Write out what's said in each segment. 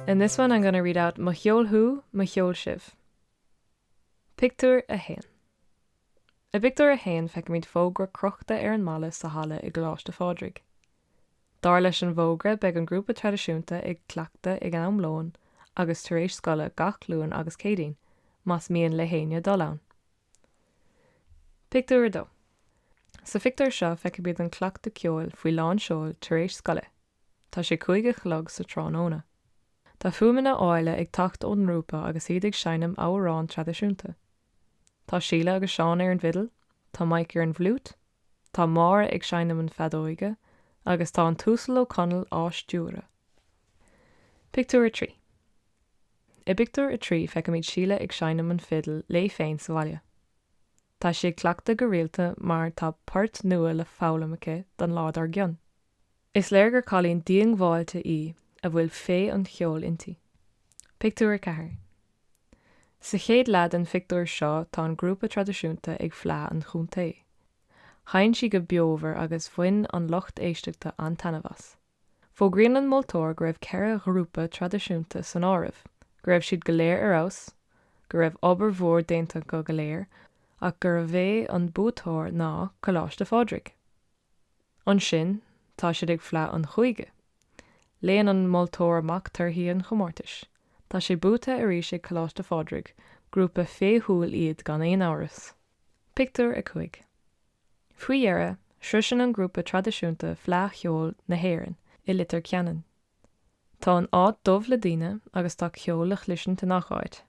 In this one I'm gonna read out Mo cheol thú, mo cheol sibh. Pictiúr 1. I bpictiúr a haon feicimid fógra crochta ar an mballa sa halla i gColáiste Phádraig. Dar leis an bhfógra beidh an grúpa traidisiúnta ag cleachtadh ag am lóin agus tar éis scoile gach Luan agus Céadaoin, más mian le héinne dul ann. Pictiúr 2. Sa phictiúr seo feicimid an cleachtadh ceoil faoi lán seoil tar éis scoile. Tá sé 5 a chlog sa tráthnóna. Tá fuaimeanna áille ag teacht ón ngrúpa agus iad ag seinm amhrán traidisiúnta. Tá Síle agus Seán ar an bhfidil, tá Mike ar an bhfliúit, tá Máire ag seinm an feadóige agus tá an tUasal Ó Conaill á stiúradh. Pictiúr 3. I bpictiúr a 3 feicimid Síle ag seinm an fidil léi féin sa bhaile. Tá sí ag cleachtadh go rialta mar tá port nua le foghlaim aici don lá dár gcionn. Is léir gur cailín díongbháilte í a bhfuil féith an cheoil inti. Pictiúr 4. Sa chéad leath den phictiúr seo tá an grúpa traidisiúnta ag Fleadh an Chontae. Sheinn siad go beomhar agus bhain an lucht éisteachta an-taitneamh as. Fógraíonn an moltóir go raibh 4 ghrúpa traidisiúnta san áireamh, go raibh siad go léir ar fheabhas, go raibh obair mhór déanta acu go léir ach gurbh é an buaiteoir ná Coláiste Phádraig. Ansin tá siad ag Fleadh an Chúige. Léann an moltóir amach torthaí an chomórtais. Tá sé buaite arís ag Coláiste Phádraig, grúpa féithiúil iad gan aon amhras. Pictiúr 5. Faoi dheireadh, sroiseann an grúpa traidisiúnta Fleadh Cheoil na hÉireann i Leitir Ceanainn. Tá an áit dubh le daoine agus tá ceol le chloisint i ngach áit.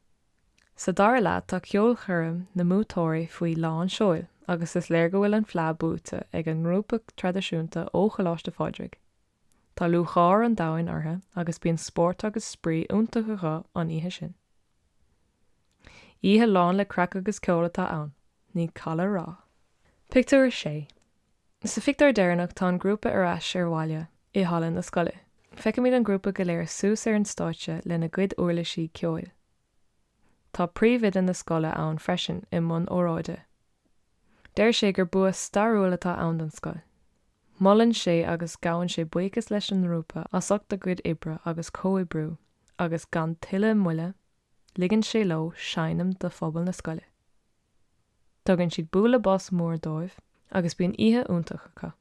Sa dara leath tá ceolchoirm na mbuaiteoirí faoi lán seoil agus is léir go bhfuil an fleadh buaite ag an ngrúpa traidisiúnta ó Choláiste Phádraig. Tá lúcháir an domhain orthu agus bíonn spórt agus spraoi iontach acu an oíche sin. Oíche lán le craic agus ceol atá ann, ní call a rá. Pictiúr 6. Sa phictiúr deireanach tá an grúpa ar ais ar bhaile i halla na scoile. Feicimid an grúpa go léir suas ar an stáitse lena gcuid uirlisí ceoil. Tá príomhoide na scoile ann freisin i mbun óráide. Deir sé gur bua stairiúil atá ann don scoil. Molann sé agus gabhann sé buíochas leis an ngrúpa as ucht a gcuid oibre agus comhoibriú agus gan tuilleadh moille, ligeann sé leo seinm do phobal na scoile. Tugann siad bualadh bos mór dóibh agus bíonn oíche iontach acu.